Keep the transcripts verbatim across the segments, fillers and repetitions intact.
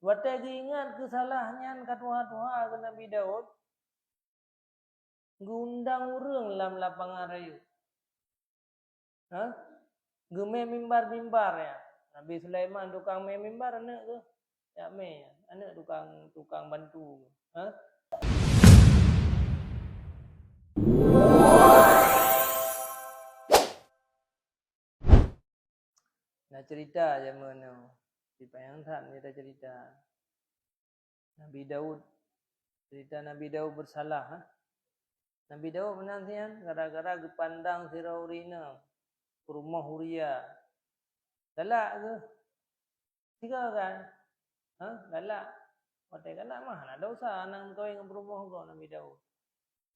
Watée geuingat keu salah nyan ka tuha-tuha keu Nabi Daud, geuundang ureuëng lam lapangan rayeuk. Ha? Geumé mimbar-mimbar ya. Nabi Sulaiman tukang mé mimbar aneuëk geuh. Jak mé aneuëk tukang, tukang bantu geuh. Ha? Na cerita jameun nyoe. Sipayang that nyoe cerita. Nabi Daud. Cerita Nabi Daud bersalah, ha? Nabi Daud meunan sian gara-gara geupandang sidroe ureuëng inong peurumoh Uria. Galak geuh. Tiga kan? Ha? Galak. Watée galak mah hana dosa nyang meukawen ngon peurumoh gob Nabi Daud.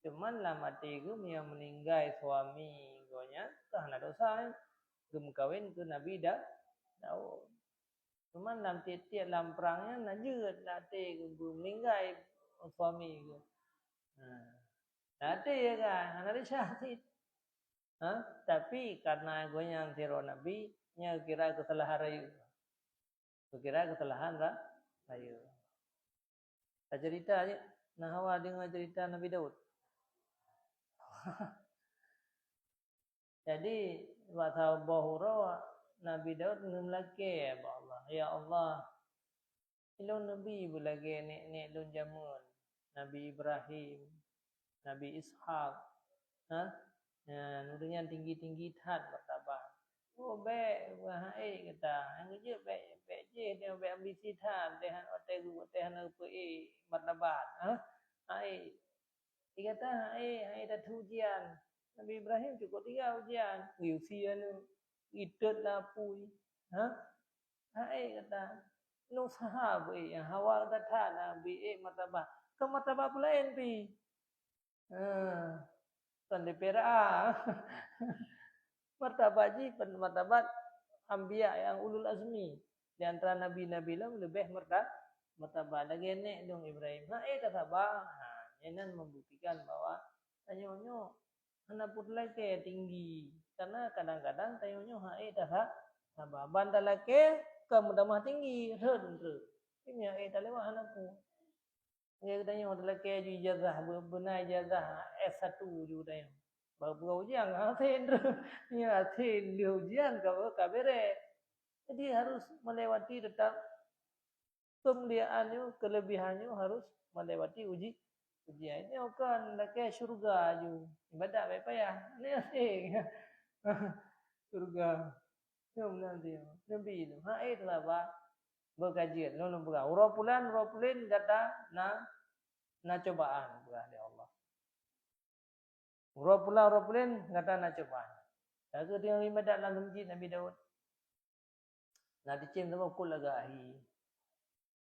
Cuman lam até geuh meunyoe meuninggai suami geuh nyan ka hana dosa, geumeukawen keu Nabi Da-, Daud. Cuman lam tiep-tiep lam prang nyan na jeuet lam até geuh meuninggai suami geuh. Ha. Lam até ya kan, hana desya cit. Ha? Tapi karena geuh nyan sidroe nabi, nyan kira keusalahan rayeuk. Kira keusalahan ra-, rayeuk. Tacerita jih, na hawa deungoe cerita Nabi Daud. Jadi, bak saboh uroe Nabi Daud neumeulakée bak Allah, "Ya Allah, ilôn neubi beulagée nek-nek lôn jameun, Nabi Ibrahim, Nabi Ishak, ha? Nyan, ureuëng nyan tinggi-tinggi that martabat. Oh, bék, hai gata, nyang jeuet bék, bék jih, bék ambisi that, watée geuh watée hana geupeuék martabat, ha? Hai." Di gata hai, hai that ujian. Nabi Ibrahim cukup tiga ujian. Geusie aneuëk, geutot lapui. Ha? Hai gata. Nusaha beuék nyang hawa gata that na beuék martabat. Keu martabat peulaén pi. Ha. Kon di P R A. Martabat jih pen-, martabat anbiya nyang ulul azmi. Di antara nabi-nabi lom leubeh marta-, martabat lagée nek dong Ibrahim. Ha, eh, tasaba. Ha, nyan membuktikan bahwa tanyoe nyoe hana peuteulakée tinggi. Karena kadang-kadang tanyoe nyoe ha, eh, tasa-, saba. Ban talakée ka meutamah tinggi, rhot, rhot. Ini ha, eh, talewat hana pu. Ya, geutanyoe talakée ju ijazah, be-, beuna ijazah S satu ju geutanyoe. Baru peugah ujian, hase droe. Ya, hase lheueh ujian ka, ka bereh. Jadi, harus melewati tetap kemuliaan nyoe, kelebihan nyoe harus melewati uji, ujian. Nyoe kon lakée syurga ju. Ibadat baik payah. Ni asing. Syurga. Nyoe meunan dia. Nabi tu. Ha, eh, teulaba. Beukajian. Lôn, lôn peugah. Uroe pulan, uroe pulan gata na, na cobaan, peugah lé Allah. Uroe pulan, uroe pulan gata na cobaan. Lagée teungoh ibadat lam meuseujid Nabi Daud. Na dicém saboh kot lagak ahi.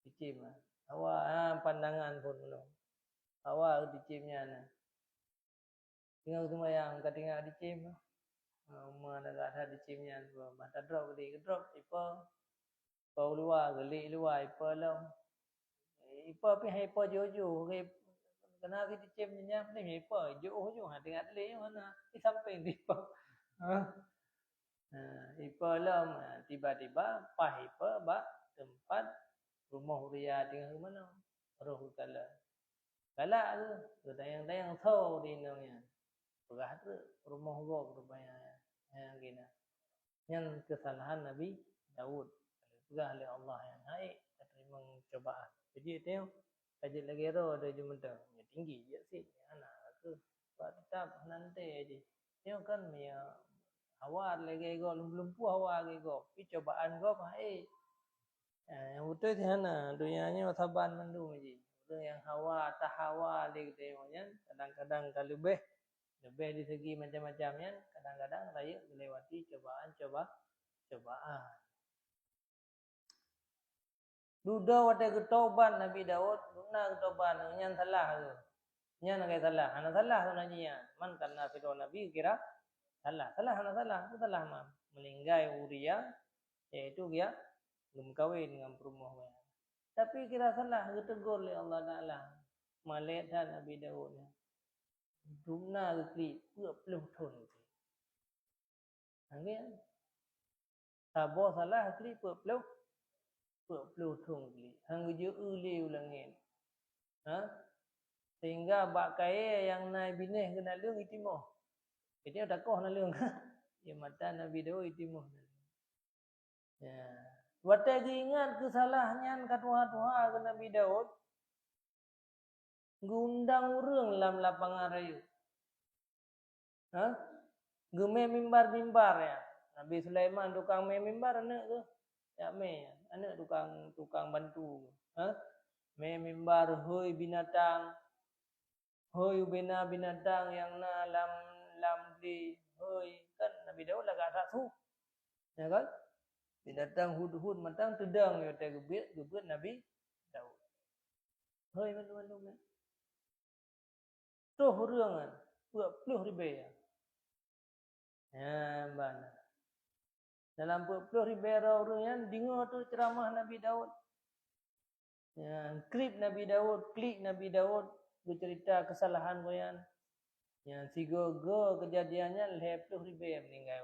Dicém, ah. Hawa, ah, pandangan phon meunoe. Hawa dicém nyan, ah. Teungoh seumayang ka tinggai dicém, ah. Ah, uma lagak that dicém nyan, bah tadrop geude, geudrop, ipa. Ipa u luwa, geulik luwa, ipa lom. Ipa pih hai ipa joh-joh, kena si dicém nyan, ni ipa joh-joh, ha, teuingat lé nyoe na, di sampéng di ipa. Ha. Ha, ipa lom, ha, tiba-tiba paih ipa bak teumpat rumoh Uria teungoh meunoe, roh geukalon. Galak geuh, geutanyong-tanyong soe di inong nyan. Peugah treuk rumoh gob rupanya nyang gina. Nyan keusalahan Nabi Daud. Peugah lé Allah nyan, hai, tateurimong cobaan. Jadi, teuh, ka jeuet lagée roh deh jeumeutang. Nyan tinggi jeuet sit, nyan hana keuh. Sebab tetap hana teuntée jih. Nyoe kan meunyoe hawa lagée gob, lôn lumpuh hawa lagée gob, pi cobaan gob hase. Eh, nyang beutôi si hana, donya nyoe saban mandum jih. Ureuëng nyang hawa, tahawa lé geutanyoe nyan, kadang-kadang ka leubeh, leubeh di segi macam-macam nyan, kadang-kadang rayeuk geulewati cobaan-coba-, cobaan. Dudoe watée geutobat Nabi Daud, dum na geutobat, nyan salah geuh. Nyan lagée salah, hana salah sebenarnya nyan. Man kana sidroe nabi kira salah. Salah hana salah, salah man. Meuninggai Uria, yaitu dia geumeukawen ngon peurumoh geuh. Tapi kira salah geutegur lé Allah Taala. Malée that Nabi Daud nyan. Dum na geuklik peuet ploh thon. Nangkée. Saboh salah klik peuet ploh, peuet ploh thon klik. Han geujeuet lé u langét. Ha? Sehingga bak kayée nyang na binéh keu naleueng itimoh. Jadi takoh naleueng. Ya, mata Nabi Daud itimoh naleueng. Ya. Watée geuingat keusalah nyan ka tuha-tuha keu Nabi Daud, geuundang ureuëng lam lapangan rayeuk. Ha? Geumé mimbar-mimbar ya. Nabi Sulaiman tukang mé mimbar aneuëk geuh. Ya mé, aneuëk tukang tukang bantu. Ha? Mé mimbar, hôi binatang. Hôi ubena binatang nyang na lam lam bli. Hôi kan Nabi Daud lagak that su. Ya kan? Binatang hudhud mantong teudong ya watée geubeuet geubeuet Nabi Daud. Hôi mandum-mandum nyan. Troh ureuëng nyan, peuet ploh ribée. Nyan ban. Dalam peuet ploh ribée droe ureuëng nyan deungoe tu ceuramah Nabi Daud. Nyan, klik Nabi Daud, klik Nabi Daud geuceurita keusalahan gobnyan. Nyan sigoe-goe keujadian nyan lhée ploh ribée meuninggai.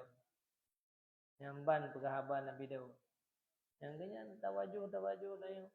Nyan ban peugah haba Nabi Daud. Nyang keunyan tawajoh-tawajoh tanyoe.